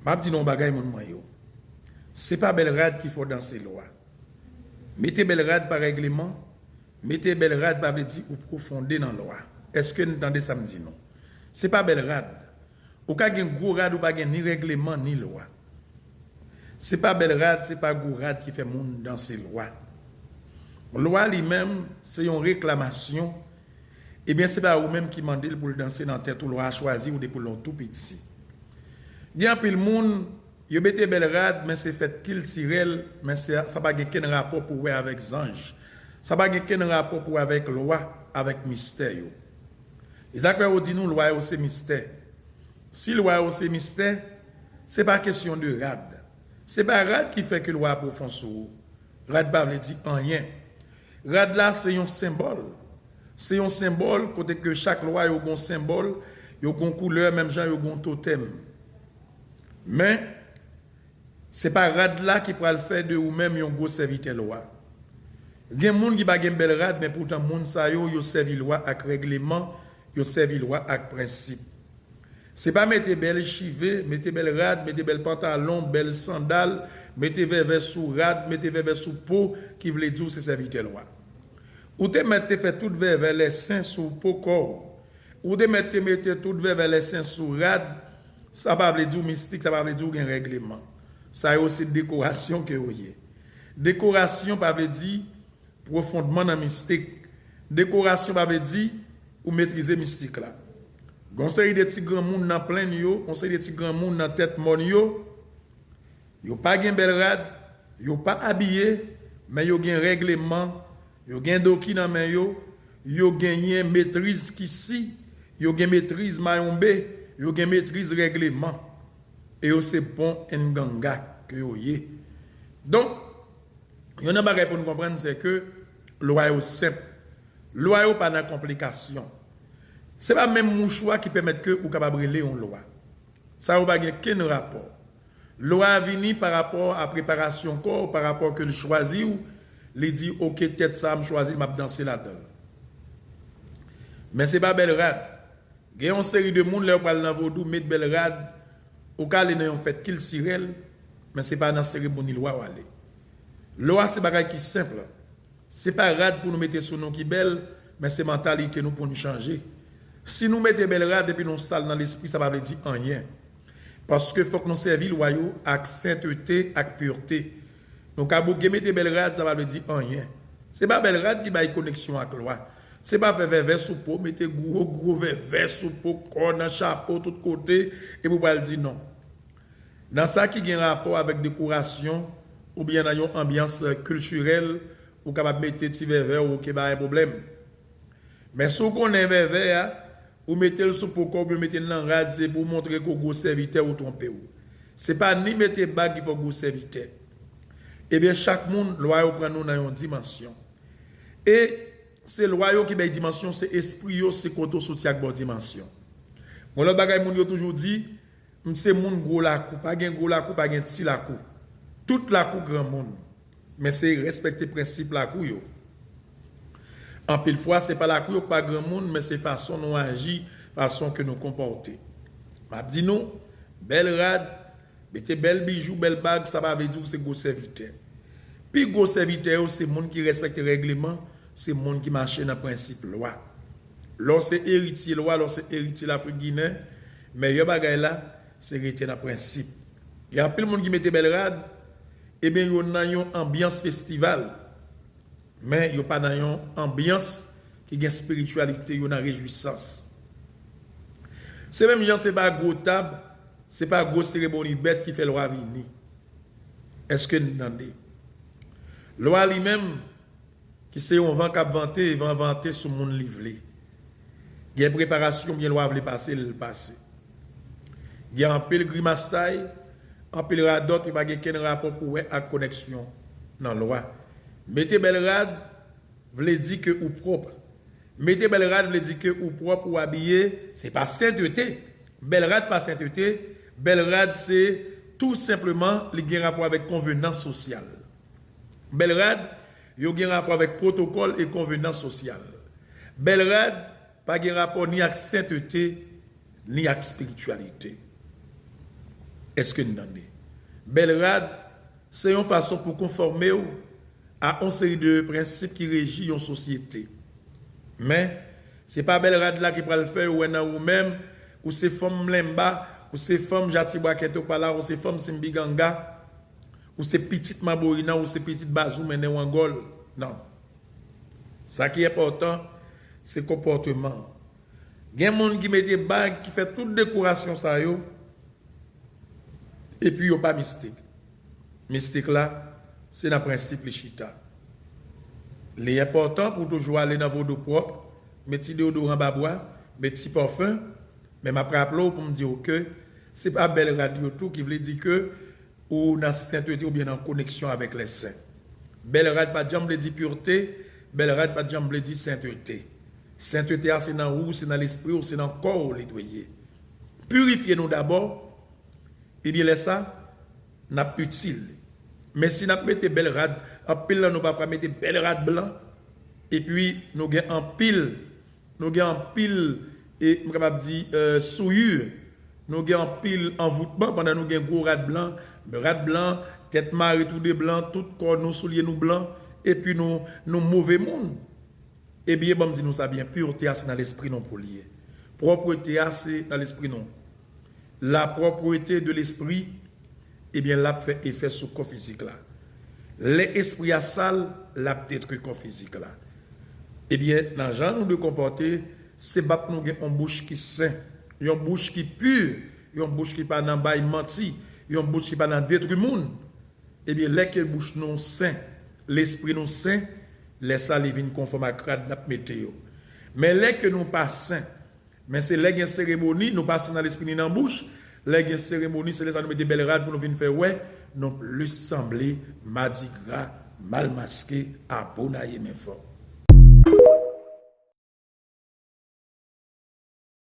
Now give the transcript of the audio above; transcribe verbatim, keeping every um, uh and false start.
M ap di nou yon bagay, moun mwen yo. Se pa bèl rad ki fè w danse lwa. Mete bèl rad pa règleman. Mete bèl rad pa vle di ou pwofonde nan lwa. Èske n tande sa m di nou? Se pa bèl rad. Ou ka gen gwo rad, ou pa gen ni règleman ni lwa. Se pa bèl rad, se pa gwo rad ki fè moun danse lwa. Lwa li menm, se yon reklamasyon. Ebyen, se pa ou menm ki mande l pou l danse nan tèt ou, lwa a chwazi w depi lè w tou piti. Gen anpil moun, yo mete bèl rad, men se fèt kiltirèl, men se, sa pa gen kenn rapò pou wè avèk zanj. Sa pa gen kenn rapò pou wè avèk lwa, avèk mistè yo. E sa k fè yo di nou lwa yo se mistè. Si lwa yo se mistè, se pa kesyon de rad. Se pa rad ki fè ke lwa a pwofon sou ou. Rad pa vle di anyen. Rad la se yon senbòl. Se yon senbòl kote ke chak lwa yo gon senbòl, yo gon koulè, menm jan yo gon totèm. Men, se pa rad la ki pral fè de ou menm yon gwo sèvitè lwa. Gen moun ki pa gen bèl rad, men poutan moun sa yo, yo sèvi lwa ak règleman, yo sèvi lwa ak prensip. Se pa mete bèl chive, mete bèl rad, mete bèl pantalon, bèl sandal, mete vèvè sou rad, mete vèvè sou po ki vle di w se sèvitè lwa. Ou te mèt te fè tout vèvè lèsen sou po kò w. Ou te mèt te mete tout vèvè lèsen sou rad. Sa pa vle di w mistik, sa pa vle di w gen règleman. Sa yo se dekorasyon ke yo ye. Dekorasyon pa vle di pwofondman nan mistik. Dekorasyon pa vle di ou metrize mistik la. Gon seri de ti granmoun nan plenn yo, gon seri de ti granmoun nan tèt mòn yo, yo pa gen bèl rad, yo pa abiye, men yo gen règleman, yo gen doki nan men yo, yo genyen metriz kisi, yo gen metriz mayonbe, yo gen metriz règleman. E yo se bon nganga ke yo ye. Donk, youn nan bagay pou nou konprann, se ke lwa yo senp. Lwa yo pa nan konplikasyon. Se pa menm mouchwa ki pèmèt ke ou kapab rele yon lwa. Sa yo pa gen kenn rapò. Lwa a vini pa rapò a preparasyon kò w, pa rapò ke l chwazi w, li di, "Oke, tèt sa a m chwazi l, m ap danse ladan l." Men se pa bèl rad. Gen yon seri de moun, lè yo pral nan vodou, met bèl rad, ou ka ale nan yon fèt kiltirèl, men se pa nan seremoni lwa w ale. Lwa se bagay ki senp. Se pa rad pou nou mete sou nou ki bèl, men se mantalite nou pou n chanje. Si nou mete bèl rad epi nou sal nan lespri, sa pa vle di anyen. Paske fòk nou sèvi lwa yo ak sentete, ak pirte. Nou ka bouke mete bèl rad, sa pa vle di anyen. Se pa bèl rad ki bay koneksyon ak lwa. Se pa fè vèvè sou po, mete gwo, gwo vèvè sou po, kò nan chapo, tout kote, epi w pral di non. Nan sa ki gen rapò avèk dekorasyon, oubyen nan yon anbyans kiltirèl, ou kapab mete ti vèvè w, oke, pa gen pwoblèm. Men si w konnen vèvè a, ou mete l sou po kò w oubyen mete l nan rad, se pou w montre ke w gwo sèvitè, ou twonpe w. Se pa ni mete bag ki fè w gwo sèvitè. Ebyen, chak moun, lwa yo pran nou nan yon dimansyon. E se lwa yo ki bay dimansyon, se espri yo, se kote w soti ak ba w dimansyon. Yon lòt bagay moun yo toujou di, "M se moun gwo lakou." Pa gen gwo lakou, pa gen ti lakou. Tout lakou granmoun. Men se respekte prensip lakou yo. Anpil fwa, se pa lakou yo k pa granmoun, men se fason nou aji, fason ke nou konpòte. M ap di nou, bèl rad, mete bèl bijou, bèl bag, sa pa vle di w se gwo sèvitè. Pi gwo sèvitè yo, se moun ki respekte règleman, se moun ki mache nan prensip lwa. Lè w se eritye lwa, lè w se eritye Lafrik Ginen, meyè bagay la, se rete nan prensip. Gen anpil moun ki mete bèl rad, ebyen, yo nan yon anbyans festival, men yo pa nan yon anbyans ki gen espirityalite, yo nan rejwisans. Se menm jan se pa gwo tab, se pa gwo seremoni bèt ki fè lwa vini. Èske n tande? Lwa li menm, ki se yon van k ap vante, van vante sou moun li vle. Gen preparasyon, byen lwa vle pase, l pase. Gen anpil grimastay, anpil radòt, yo pa gen kenn rapò pou wè ak koneksyon nan lwa. Mete bèl rad vle di ke ou pwòp. Mete bèl rad vle di ke ou pwòp, ou abiye, se pa sentete. Bèl rad pa sentete. Bèl rad se tou senpleman, li gen rapò avèk konvenans sosyal. Bèl rad, yo gen rapò avèk pwotokòl e konvenans sosyal. Bèl rad pa gen rapò ni ak sentete, ni ak espirityalite. Èske n tande? Bèl rad se yon fason pou konfòme w a yon seri de prensip ki reji yon sosyete. Men, se pa bèl rad la ki pral fè yo wè nan ou menm, ou se fanm lenba, ou se fanm jatibwa kètopala, ou se fanm simbiganga, ou se pitit manborina, ou se pitit bazou mennen w an gòl. Non. Sa ki enpòtan, se konpòteman an. Gen moun ki mete bag, ki fè tout dekorasyon sa yo, epi yo pa mistik. Mistik la, se nan prensip li chita. Li enpòtan pou w toujou ale nan vodou pwòp, met ti deodoran babwa, met ti pafen, men m ap raple w pou m di w ke se pa bèl rad yo tou ki vle di ke ou nan sentete oubyen nan koneksyon avèk lèsen. Bèl rad pa t janm vle di pirte, bèl rad pa t janm vle di sentete. Sentete a se nan ou, se nan lespri w, se nan kò w li dwe ye. Pirifye nou dabò, ebyen lè sa, n ap itil. Men si n ap mete bèl rad, anpil nan nou pafwa mete bèl rad blan, epi nou gen anpil, nou gen anpil, e m kapab di, euh, souillure, nou gen anpil anvoutman pandan nou gen gwo rad blan, rad blan, tèt mare tou de blan, tout kò nou, soulye nou blan, epi nou, nou move moun. Ebyen, ban m di nou sa byen, pirte a se nan lespri nou pou l ye. Pwòpwete a se nan lespri nou. La propreté de l'esprit, ebyen, l ap fè efè sou kò fizik la. Lè espri a sal, l ap detwi kò fizik la. Ebyen, nan jan nou dwe konpòte, se bab nou gen yon bouch ki sen, yon bouch ki pi, yon bouch ki pa nan bay manti, yon bouch ki pa nan detwi moun. Ebyen, lè ke bouch nou sen, lespri nou sen, lè sa li vin konfòm ak rad n ap mete yo. Men lè ke nou pa sen, men se lè gen seremoni, nou pa sen nan lespri ni nan bouch, lè gen seremoni, se lè sa nou mete bèl rad pou nou vin fè wè, nou plis sanble madigra, mal maske, abonaye men fò.